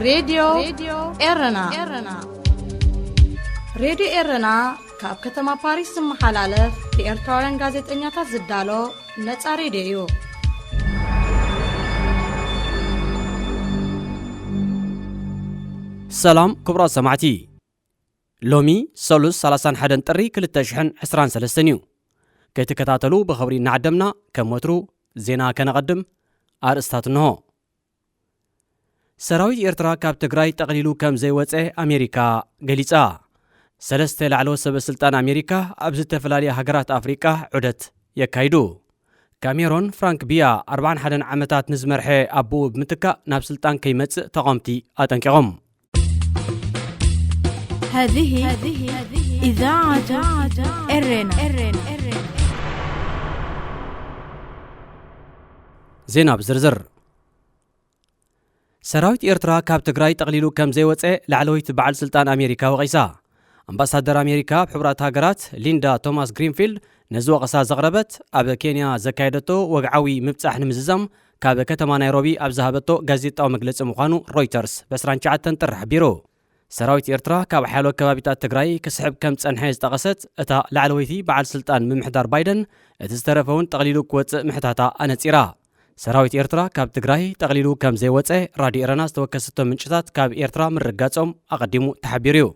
ሬድዮ ኤረና። ሬድዮ ኤረና ካብ ከተማ ፓሪስ ዝመሓላለፍ ብኤርትራውያን ጋዜጠኛታት ዝዳሎ ነጻ ሬድዮ እዩ። ሰላም ክቡራት ሰማዕቲ፣ ሎሚ ሰሉስ ሰላሳን ሓደን ጥሪ ክልተ ሽሕን ዕስራን ሰለስተን እዩ። ከይትከታተሉ ብኽብሪ እናዓደምና፣ ከም ወትሩ ዜና ከነቐድም። ኣርእስታት እንሆ። ሰራዊት ኤርትራ ካብ ትግራይ ጠቕሊሉ ከም ዘይወጸ ኣሜሪካ ገሊጻ። ሰለስተ ላዕለዎት ሰበ ስልጣን ኣሜሪካ ኣብ ዝተፈላለያ ሃገራት ኣፍሪቃ ዑደት የካይዱ። ካሜሮን ፍራንክ ቢያ ኣርባዓን ሓደን ዓመታት ንዝመርሐ ኣቦኡ ብምትካእ ናብ ስልጣን ከይመጽእ ተቓወምቲ ኣጠንቂቖም። هذه إذاعة إرنا. ዜና ብዝርዝር። ሰራዊት ኤርትራ ካብ ትግራይ ጠቕሊሉ ከም ዘይወጸ ላዕለወይቲ በዓል ስልጣን ኣሜሪካ ወቒሳ። ኣምባሳደር ኣሜሪካ ኣብ ሕቡራት ሃገራት ሊንዳ ቶማስ ግሪንፊልድ ነዚ ወቐሳ ዘቕረበት ኣብ ኬንያ ዘካየደቶ ወግዓዊ ምብጻሕ ንምዝዛም ካብ ከተማ ናይሮቢ ኣብ ዝሃበቶ ጋዜጣዊ መግለጺ ምዃኑ ሮይተርስ ብ ዕስራን ትሽዓተን ጥሪ ሓቢሩ። ሰራዊት ኤርትራ ካብ ሓያሎ ከባቢታት ትግራይ ክስሕብ ከም ዝጸንሐ ዝጠቐሰት እታ ላዕለወይቲ በዓል ስልጣን፣ ምምሕዳር ባይደን እቲ ዝተረፈ እውን ጠቕሊሉ ክወጽእ ምሕታታ ኣነጺራ። ሰራዊት ኤርትራ ካብ ትግራይ ጠቕሊሉ ከም ዘይወጸ ራድዮ ኤረና ዝተወከሰቶ ምንጭታት ካብ ኤርትራ ምርጋጾም ኣቐዲሙ ተሓቢሩ እዩ።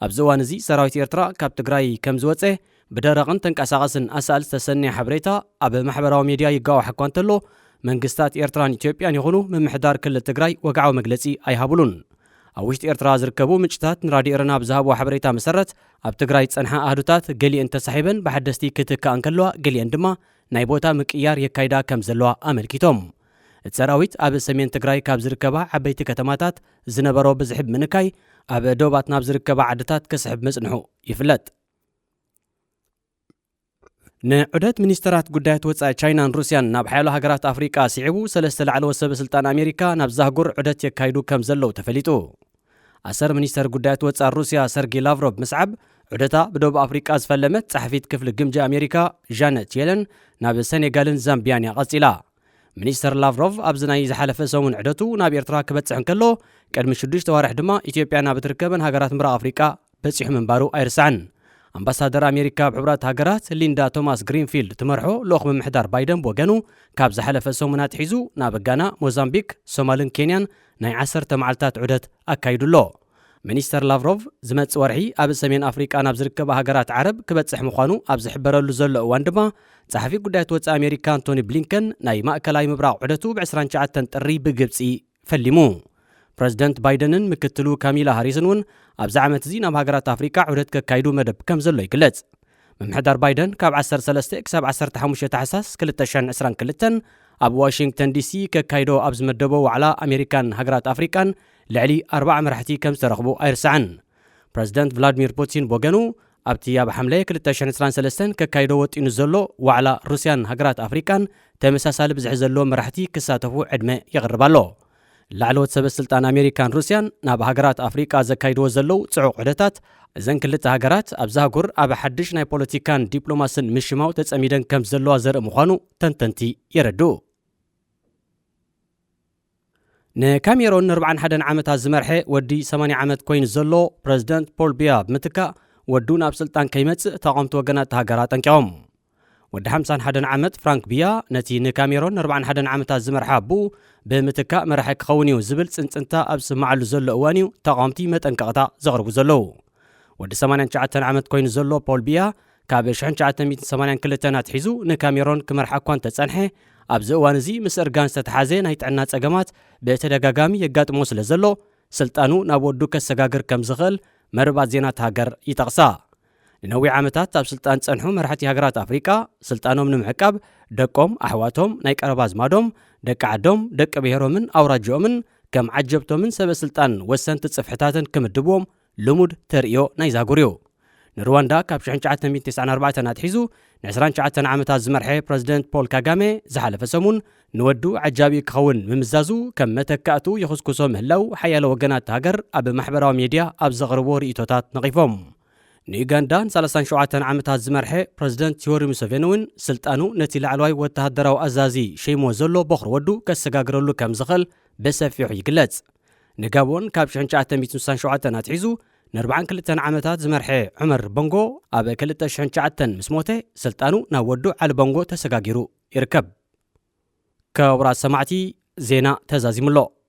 ኣብዚ እዋን እዚ ሰራዊት ኤርትራ ካብ ትግራይ ከም ዝወጸ ብደረቕን ተንቀሳቐስን ኣሳእል ዝተሰነየ ሓበሬታ ኣብ ማሕበራዊ ሚድያ ይጋዋሕ እኳ እንተሎ፣ መንግስታት ኤርትራን ኢትዮጵያን ይኹኑ ምምሕዳር ክልል ትግራይ ወግዓዊ መግለጺ ኣይሃቡሉን። ኣብ ውሽጢ ኤርትራ ዝርከቡ ምንጭታት ንራድዮ ኤረና ብዝሃብዎ ሓበሬታ መሰረት፣ ኣብ ትግራይ ዝጸንሓ ኣሃዱታት ገሊአን ተሳሒበን ብሓደስቲ ክትክኣ እንከለዋ፣ ገሊአን ድማ ናይ ቦታ ምቅያር የካይዳ ከም ዘለዋ ኣመልኪቶም። እቲ ሰራዊት ኣብ ሰሜን ትግራይ ካብ ዝርከባ ዓበይቲ ከተማታት ዝነበሮ ብዝሒ ብምንካይ፣ ኣብ ዶባት ናብ ዝርከባ ዓድታት ክስሕብ ምጽንሑ ይፍለጥ። ንዑደት ሚኒስተራት ጉዳያት ወጻኢ ቻይናን ሩስያን ናብ ሓያሎ ሃገራት ኣፍሪቃ ስዒቡ፣ ሰለስተ ላዕለዎት ሰበ ስልጣን ኣሜሪካ ናብ ዛህጉር ዑደት የካይዱ ከም ዘለዉ ተፈሊጡ። ኣሰር ሚኒስተር ጉዳያት ወጻኢ ሩስያ ሰርጌ ላቭሮቭ ምስዓብ፣ ዑደታ ብደቡብ ኣፍሪቃ ዝፈለመት ጸሓፊት ክፍሊ ግምጃ ኣሜሪካ ዣነት የለን ናብ ሰኔጋልን ዛምቢያን እያ ቀጺላ። ሚኒስተር ላቭሮቭ ኣብዚ ናይ ዝሓለፈ ሰሙን ዑደቱ ናብ ኤርትራ ክበጽሕ እንከሎ፣ ቅድሚ ሽዱሽተ ዋርሕ ድማ ኢትዮጵያ ናብ እትርከበን ሃገራት ምብራቕ ኣፍሪቃ በጺሑ ምንባሩ ኣይርሳዕን። ኣምባሳደር ኣሜሪካ ኣብ ሕቡራት ሃገራት ሊንዳ ቶማስ ግሪንፊልድ ትመርሖ ልኡኽ ምምሕዳር ባይደን ብወገኑ፣ ካብ ዝሓለፈ ሰሙን ኣትሒዙ ናብ ጋና፣ ሞዛምቢክ፣ ሶማልን ኬንያን ናይ ዓሰርተ መዓልታት ዑደት ኣካይዱ ኣሎ። ሚኒስተር ላቭሮቭ ዝመጽእ ወርሒ ኣብ ሰሜን ኣፍሪቃ ናብ ዝርከባ ሃገራት ዓረብ ክበጽሕ ምዃኑ ኣብ ዝሕበረሉ ዘሎ እዋን ድማ፣ ጸሓፊ ጉዳያት ወጻኢ ኣሜሪካ ኣንቶኒ ብሊንከን ናይ ማእከላይ ምብራቕ ዑደቱ ብ ዕስራን ትሽዓተን ጥሪ ብግብጺ ፈሊሙ። ፕረዚደንት ባይደንን ምክትሉ ካሚላ ሃሪስን እውን ኣብዚ ዓመት እዚ ናብ ሃገራት ኣፍሪቃ ዑደት ከካይዱ መደብ ከም ዘሎ ይግለጽ። ምምሕዳር ባይደን ካብ ዓሰርተ ሰለስተ ክሳብ ዓሰርተ ሓሙሽተ ታሕሳስ ክልተ ሽሕን ዕስራን ክልተን ኣብ ዋሽንግተን ዲሲ ከካይዶ ኣብ ዝመደቦ ዋዕላ ኣሜሪካን ሃገራት ኣፍሪቃን ልዕሊ ኣርባዓ መራሕቲ ከም ዝተረኽቡ ኣይርሳዕን። ፕረዚደንት ቭላድሚር ፑቲን ብወገኑ፣ ኣብቲ ኣብ ሓምለ ክልተ ሽሕን ዕስራን ሰለስተን ከካይዶ ወጢኑ ዘሎ ዋዕላ ሩስያን ሃገራት ኣፍሪቃን ተመሳሳሊ ብዝሒ ዘለዎም መራሕቲ ክሳተፉ ዕድመ የቕርብ ኣሎ። ላዕለዎት ሰበ ስልጣን ኣሜሪካን ሩስያን ናብ ሃገራት ኣፍሪቃ ዘካይድዎ ዘለዉ ጽዑቕ ዑደታት፣ እዘን ክልተ ሃገራት ኣብ ዛህጉር ኣብ ሓድሽ ናይ ፖለቲካን ዲፕሎማስን ምሽማው ተጸሚደን ከም ዘለዋ ዘርኢ ምዃኑ ተንተንቲ የረድኡ። ንካሜሮን ንኣርባዓን ሓደን ዓመታት ዝመርሐ ወዲ ሰማንያ ዓመት ኮይኑ ዘሎ ፕረዚደንት ፖል ቢያ ብምትካእ፣ ወዱ ናብ ስልጣን ከይመጽእ ተቓወምቲ ወገናት እታ ሃገር ኣጠንቂቖም። ወዲ ሓምሳን ሓደን ዓመት ፍራንክ ቢያ፣ ነቲ ንካሜሮን ንኣርባዓን ሓደን ዓመታት ዝመርሐ ኣቦኡ ብምትካእ መራሒ ክኸውን እዩ ዝብል ጽንጽንታ ኣብ ዝስምዓሉ ዘሎ እዋን እዩ ተቓወምቲ መጠንቀቕታ ዘቕርቡ ዘለዉ። ወዲ ሰማንያን ትሽዓተን ዓመት ኮይኑ ዘሎ ፖል ቢያ፣ ካብ ሽሕን ትሽዓተ ሚእትን ሰማንያን ክልተን ኣትሒዙ ንካሜሮን ክመርሓ እኳ እንተጸንሐ፣ ኣብዚ እዋን እዚ ምስ እርጋን ዝተተሓዘ ናይ ጥዕና ጸገማት ብተደጋጋሚ የጋጥሞ ስለ ዘሎ፣ ስልጣኑ ናብ ወዱ ከሰጋግር ከም ዝኽእል መርባት ዜና እታ ሃገር ይጠቕሳ። ንነዊሕ ዓመታት ኣብ ስልጣን ዝጸንሑ መራሕቲ ሃገራት ኣፍሪቃ፣ ስልጣኖም ንምዕቃብ ደቆም፣ ኣሕዋቶም፣ ናይ ቀረባ ኣዝማዶም፣ ደቂ ዓዶም፣ ደቂ ብሄሮምን ኣውራጅኦምን ከም ዓጀብቶምን ሰበ ስልጣን ወሰንቲ ጽፍሕታትን ክምድብዎም ልሙድ ተርእዮ ናይ ዛጉር እዩ። ንሩዋንዳ ካብ ሽሕን ትሽዓተ ሚእትን ተስዓን ኣርባዕተን ኣትሒዙ ን ዕስራን ትሽዓተን ዓመታት ዝመርሐ ፕረዚደንት ፖል ካጋሜ፣ ዝሓለፈ ሰሙን ንወዱ ዓጃቢ ክኸውን ምምዛዙ ከም መተካእቱ ይኹስኩሶ ምህላው ሓያሎ ወገናት እታ ሃገር ኣብ ማሕበራዊ ሜድያ ኣብ ዘቕርብዎ ርእይቶታት ነቒፎም። ንዩጋንዳ ንሰላሳን ሸውዓተን ዓመታት ዝመርሐ ፕረዚደንት ዮወሪ ሙሰቬኒ እውን፣ ስልጣኑ ነቲ ላዕለዋይ ወተሃደራዊ ኣዛዚ ሸይምዎ ዘሎ በኹሪ ወዱ ከሰጋግረሉ ከም ዝኽእል ብሰፊሑ ይግለጽ። ንጋቦን ካብ ሽሕን ትሽዓተ ሚእትን ስሳን ሸውዓተን ኣትሒዙ ንኣርባዓን ክልተን ዓመታት ዝመርሐ ዑመር ቦንጎ፣ ኣብ ክልተ ሽሕን ትሽዓተን ምስ ሞተ፣ ስልጣኑ ናብ ወዱ ዓሊ ቦንጎ ተሰጋጊሩ ይርከብ። ክቡራት ሰማዕቲ፣ ዜና ተዛዚሙ ኣሎ።